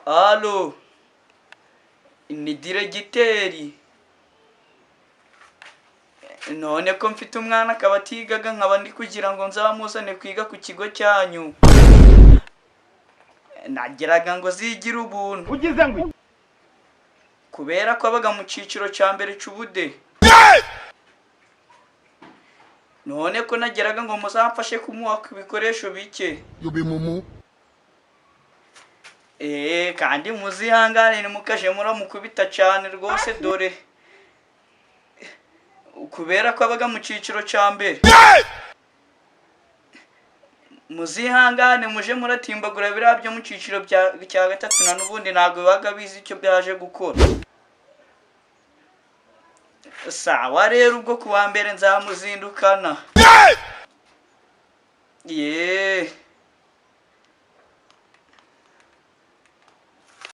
Allô, ni diregiteri? None ko mfite umwana akaba atigaga, nkaba ndi kugira ngo nzamuzane kwiga ku kigo cyanyu, nagiraga ngo zigire ubuntu. Ugize ngo Kubera ko abaga mu cyiciro cya mbere c'ubudehe. None ko nageraga ngo muzamfashe kumuha ku bikoresho bike. You be mumu. Eee, kandi muzihangane, ntimukaje muramukubita cyane rwose, dore kubera ko abaga mu cyiciro cya mbere. Muzihangane, muje muratimbagura biriya byo mu cyiciro cya gatatu, na n'ubundi ntabwo bibaga bizi icyo byaje gukora. Sawa rero, ubwo ku wa mbere nzamuzindukana. Yeee.